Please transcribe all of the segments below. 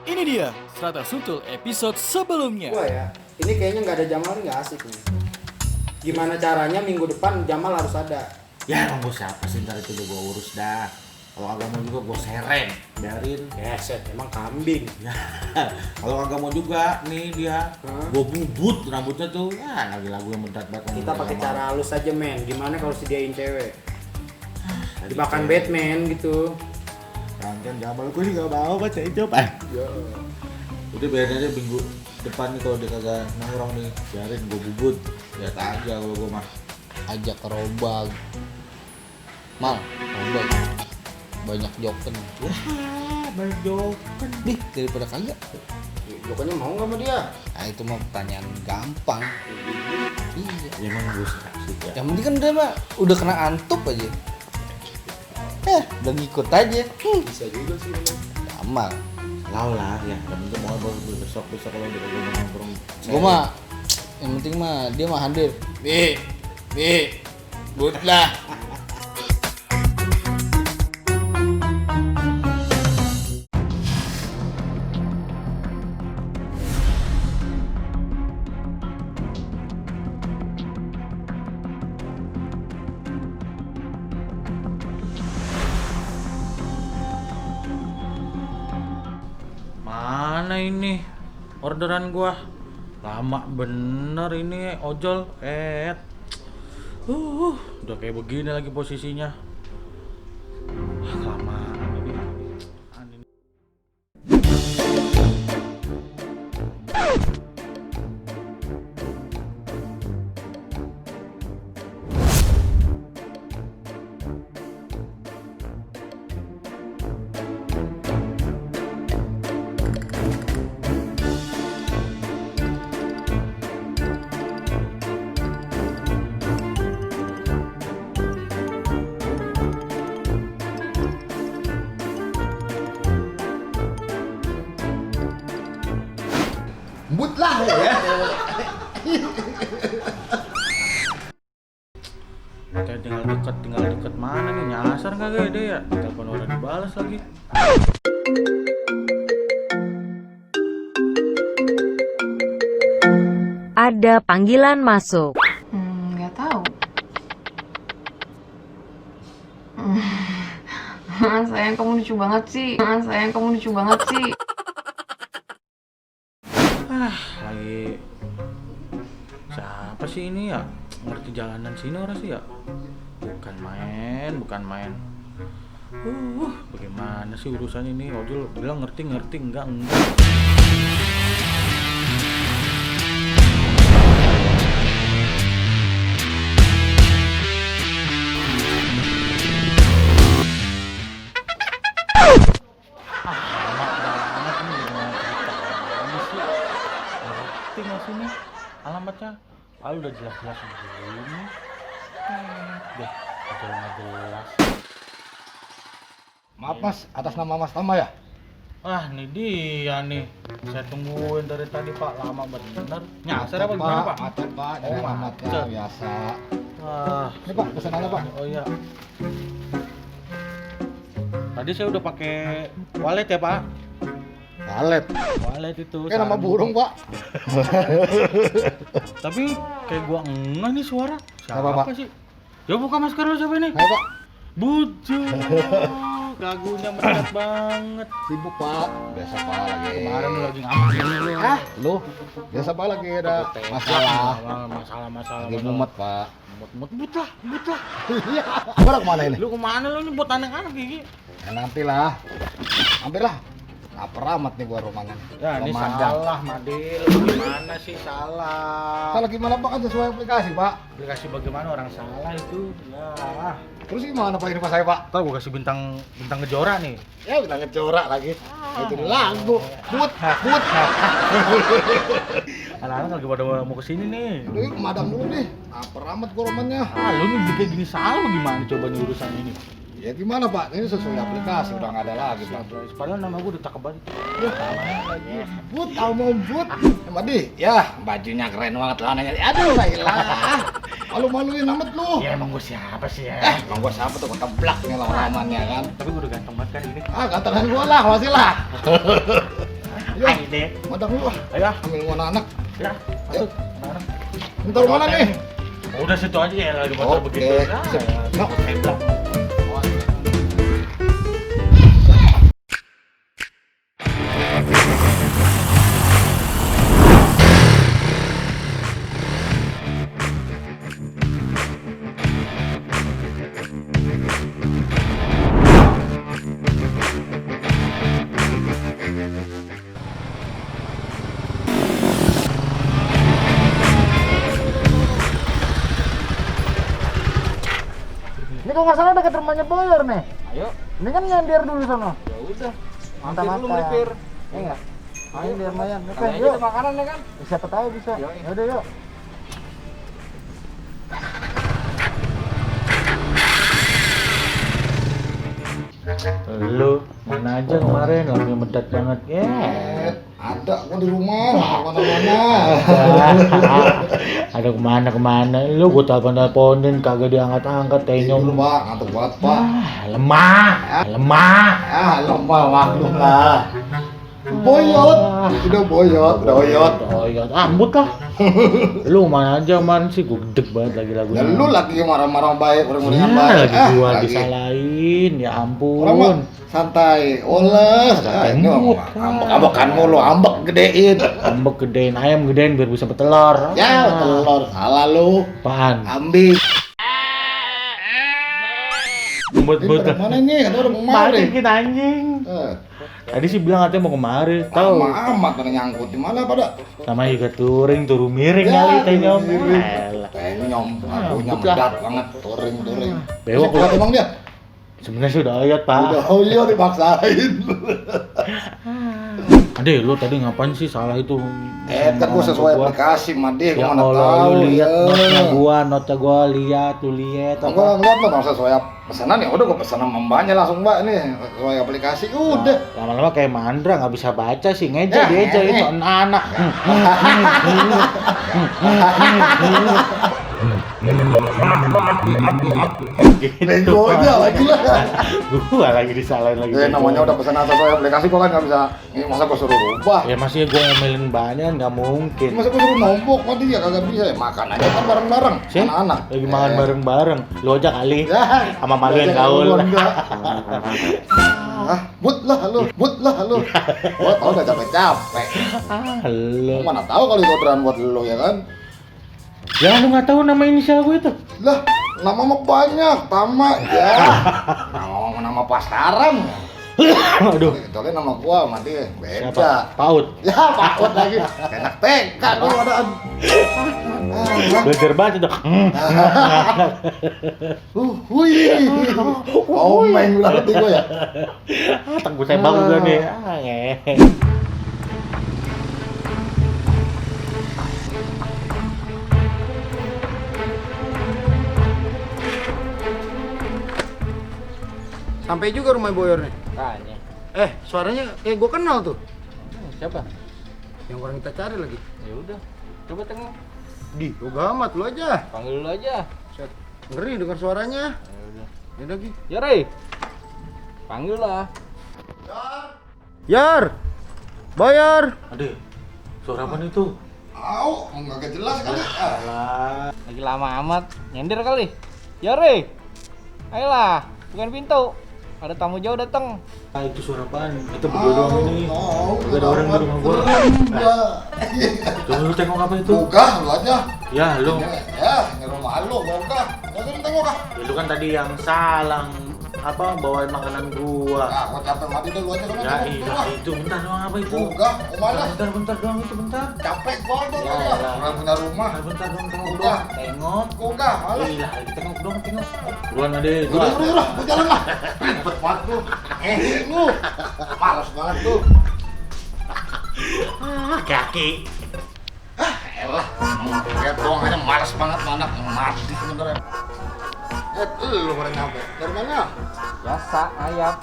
Ini dia Strata Suntul episode sebelumnya. Gua ya, ini kayaknya nggak ada Jamal ini nggak asik nih. Gimana caranya minggu depan Jamal harus ada? Ya emang gue siapa sih, ntar itu udah gue urus dah. Kalau agak mau juga gue seren, biarin. Keset, emang kambing. Ya, kalau agak mau juga nih dia, gue bubut rambutnya tuh. Ya lagi lagu yang mendat banget. Kita pakai cara halus aja men. Gimana kalau sediain cewek? Dimakan Batman gitu. Kan Jamal gue juga mau baca itu pak. Ya. Udah biarin aja minggu depan nih kalau dia kagak nongkrong nih, biarin gue bubut. Lihat aja kalau gue mah. Ajak ke Robag. Mal, Robag. Banyak joken. Ya, banyak joken. Nih, daripada kagak. Pokoknya mau nggak sama dia? Nah, itu mah pertanyaan gampang. Iya. Ya emang gue suka sih ya. Yang penting kan dia mah udah kena antup aja. Udah ngikut aja. Bisa juga sih memang. Gampang. Lau lah ya, yang penting mau besok kalau udah gue nongkrong. Gua mah yang penting mah dia mah hadir. Bi, but lah. Mana ini orderan gua? Lama bener ini ojol. Udah kayak begini lagi posisinya. Kelamaan ini. But lah ya. Kayak tinggal deket mana nih, nyasar kagak dia ya? Telepon orang dibalas lagi. Ada panggilan masuk. Nggak tahu. Sayang kamu lucu banget sih. Sayang kamu lucu banget sih. Lagi siapa sih ini ya? Ngerti jalanan sini orang sih ya? Bukan main. Bagaimana sih urusan ini? Ojol bilang ngerti enggak. Ngerti nggak sih nih alamatnya? Udah jelas-jelas begini. Deh, nggak jelas. Maaf mas, atas nama mas Tama ya? Ini dia nih. Saya tungguin dari tadi pak, lama bener. Nyasar apa gimana pak? Macet pak, Oh, dari alamatnya macet. biasa. Ini Ini pak, pesanannya pak. Oh iya. Tadi saya udah pakai wallet ya pak. Walet, Wallet itu. kayak nama burung pak. Tapi kayak gua enggak nih suara. Siapa Apa, Pak? sih? Ya buka masker lu siapa ini? Ayo pak, Bucu. Dagunya mendekat banget. sibuk pak. Biasa pak lagi. Kemarin lu lagi ngapain lu? Lu, biasa pak lagi ada masalah. Masalah. Lagi mumet pak. But lah. Iya, abang kemana ini? Lu kemana lu nih buat anak-anak gigi? Ya, nanti lah, hampir lah. Lapar amat nih gua rumahnya. Ya ini Memandang. salah Madil. Gimana sih salah? Salah gimana pak, kan sesuai aplikasi pak. Aplikasi bagaimana orang salah itu? Ya. Terus gimana pak ini pas saya pak? Ntar gua kasih bintang ngejora nih. Ya kita ngecorak lagi. Itu di lagu. But. Anak-anak lagi pada mau kesini nih. Udah madam dulu nih. Lapar amat gua rumahnya. Lu nih kayak gini salah gimana coba nih urusan ini? Ya gimana pak? Ini sesuai aplikasi udah nggak ada lagi pak. Padahal nama gua udah cakep banget. But, tahu mau but. Madi, ya bajunya keren banget celananya. Aduh, lah. Malu-maluin amat lu. Ya emang gua siapa sih ya? Emang gua siapa tuh, gua teblak nih lawannya kan. Tapi gua udah ganteng banget kan ini. Ah, katakan gua lah, masih lah. Ya, Ini. madang lu ah. Ayo. Ambil mau anak. Ya. Ya. Masuk. Anak. Bentar mana nih? Udah situ aja ya lagi motor Oke. begitu. Nah, Sip. ya. Tembak. Ini kalau nggak salah dekat rumahnya Boyer nih. Ayo. Ini kan nyender dulu sana. Ya udah. Mantap-mantap. Lu melipir. Ya enggak? Ayo biar lumayan. Oke, Kalian yuk. aja makanan ya kan? Siapa tahu bisa. Yuk. Ya udah yuk. Lu mana aja kemarin lagi medat banget ya. Ada gua di rumah, mana-mana. Ada kemana lu gua teleponin kagak diangkat-angkat Tidur, tenyom. Pak, ngantuk banget, Pak. Lemah. Lomba maklum lah. Boyot, udah boyot. Oyot, ambut lah. Lu mana aja man sih gua gedeg banget lagi Ya lagunya. lu lagi marah-marah baik, orang-orang Ya, baik. lagi gua lagi. disalahin, ya Orang ampun. mah santai, oles. Ini Tembut. ambek-ambekan mulu, ambek gedein. Ambek gedein ayam gedein biar bisa betelor. Ya, telur. Salah lu. Apaan? Ambil. Buat Mana ini? Kata udah mau Mari mari. kita anjing. Tadi sih bilang katanya mau kemari. Tahu? Amat mana nyangkut di mana pada? Sama juga touring, turu miring Ya, kali tenyom. turu miring. Elah. Penyom, lagunya Amput lah. medat banget, touring. Bewok Kuat emang dia? Sebenarnya sudah ayat, Pak. Udah, oh iya dipaksain. Ade, lu tadi ngapain sih salah itu? Kan gua sesuai aplikasi, Made, Ya gua mana Allah, tahu. lu lihat ya. notnya gua lihat, lu lihat Gua apa? ngeliat lo sesuai pesanan ya udah gua pesan sama mbaknya langsung Mbak nih sesuai aplikasi udah. Lama-lama kayak mandra nggak bisa baca sih, ngeja Ya, dia aja ini. itu anak-anak. Bego aja lagi lah. Gua lagi disalahin lagi. Namanya udah pesanan sesuai aplikasi gua kan nggak bisa, masa gua suruh rubah. Ya masih gua ngomelin banyak nggak mungkin. Masa gua suruh nombok, mati ya kagak bisa ya. Makan aja kan bareng-bareng, Sih, anak-anak. lagi makan bareng-bareng. Lu aja kali. Ya, Sama malu yang jangan gaul. duluan, enggak. But lah lu. Gua tau udah capek-capek. Lu. Mana tahu kalau itu orderan buat lu ya kan? Ya lu nggak tahu nama inisial gue itu. Lah, nama mah banyak, Tama ya. Nama pasaran. Aduh. Itu kan nama gua mati beda. Siapa? Paut. Ya, Pak lagi. Enak TK lu adaan. Belajar banget itu. Hui. Omeng berarti gua ya. Tak gue tembak juga nih. Ngehe. Sampai juga rumah Boyor nih. Tanya. Suaranya kayak gua kenal tuh. Siapa? Yang orang kita cari lagi. Ya udah. Coba tengok. Di, boga amat lu aja. Panggil dulu aja. Set. Ngeri dengar suaranya. Ya udah. Ya udah Gi. Ya Rey. Panggil lah. Yar. Boyor. Aduh. Suara apa itu? Au, enggak jelas kali. Alah. Lagi lama amat. Nyender kali. Ya Rey. Ayolah, bukan pintu. Ada tamu jauh datang. Ah, itu suara apaan? Kita berdua doang ini. Gak ada orang di rumah gua. Enggak. Coba lu tengok apa itu? Boga lu aja. Ya lu. Ya, ini rumah lu, boga. Gua suruh tengok ah. Ya, lu kan tadi yang salah bawain makanan gua. Ah, gua capek mati dulu aja sama Ya iya itu bentar doang apa itu? Boga, kemana? Bentar doang itu bentar. Capek gua aja. Ya, elah. Orang punya rumah. Bentar doang tengok Udah. doang. Tengok. Boga, malas. Iya, tengok doang tengok. Buruan Ade. Udah, gua jalan lah. Ribet banget lu. Lu. Malas banget lu. Kaki. Elah, lihat doang aja malas banget anak mati sebenarnya. Lu kemarin nyampe. Dari mana? Biasa, ayam.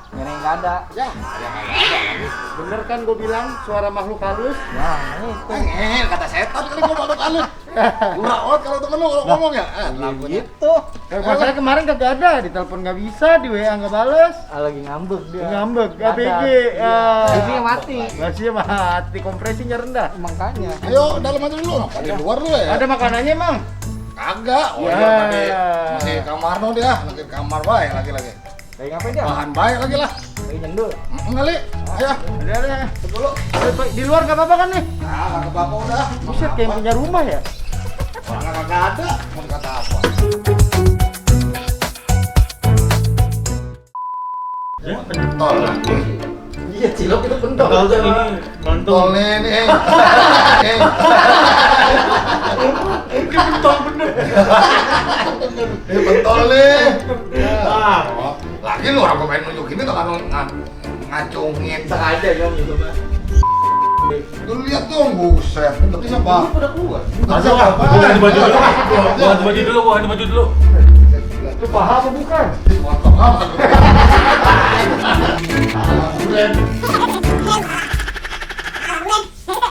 Ini nggak ada. Ya, yang ada lagi. Bener kan gue bilang suara makhluk halus? Ya, itu. Kata setan kali gua makhluk halus. Uraot kalau temen lu kalau ngomong ya. Lampunya. Gitu. Masalahnya kemarin kagak ada, ditelepon nggak bisa, di WA nggak bales. Lagi ngambek dia. Ngambek, Nggak ada. ABG. TV-nya mati. Masih mati, kompresinya rendah. Makanya. Ayo, dalam aja dulu. Apa di luar dulu ya? Ada makanannya emang? Kagak. Oh Ya. iya tadi masih kamar no dia, lagi kamar baik lagi. Lagi ngapain dia? Bahan baik lagi lah. Lagi nyendul. Kali. Ayo. Ada. Di luar nggak apa-apa kan nih? Nah, kagak apa-apa udah. Buset, kayak punya rumah ya? Orang kagak ada. Mau dikata apa? Ya, Pentol lah. Iya, cilok itu pentol. ini Pentol nih. pentol bener. Ini pentol nih. Ah, Lagi lu orang pemain nunjukin itu kan ngacungin. Sengaja dong gitu, Pak. Lu lihat dong, buset. Tapi siapa? Udah keluar. Masa apa? gua ganti baju dulu. Gua ganti baju dulu. Lu paham apa bukan? Mantap amat.